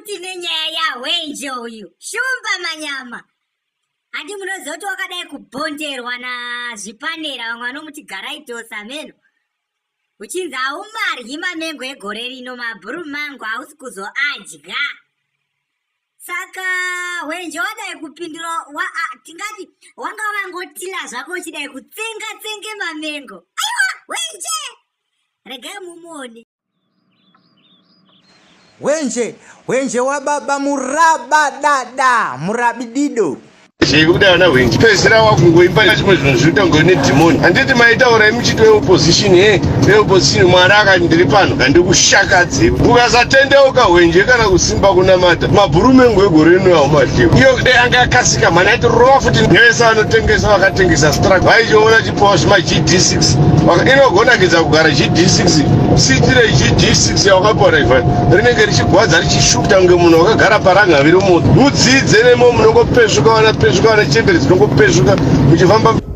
futi nenyaya yahwenje uyu shumba manyama handi munoziva kuti wakadai kubhonderwa nazvipanera vamwe vanomuti garai tosa meno uchinzi haumaryi mamengo egore rino mabhuru mango hausi kuzoadya saka hwenje wadai kupindura wa, a, tingati wanga wangotila zvako uchidai kutsenga tsenge mamengo aiwa hwenje regai mumuone Hwenje, hwenje wababa muraba dada murabidido. Zvekuda vana hwenje pedzisira wakungoimba chimwe zvinhu zvinoita kunge une dhimoni handiti maitaura imi muchiti veopposition he veopposition mwari akati ndiri pano handikushakadze ukasatendeuka hwenje kana kusimba kunamata mabhurumengo egore rino haumadyiwa iyo dai anga yakasika mhani aiti rova futi nevese vanotengesa vakatengesa strak vaichiona chipowa zvima gd6 inogonakidza kugara gd6 siti regd6 yawakapiwa naivhan rinenge richigwadza richishuta kunge munhu wakagara parangavi remoto udzidze nemo munongopesvuka vanapesvuka vanachembere dzinongopesvuka muchifamba.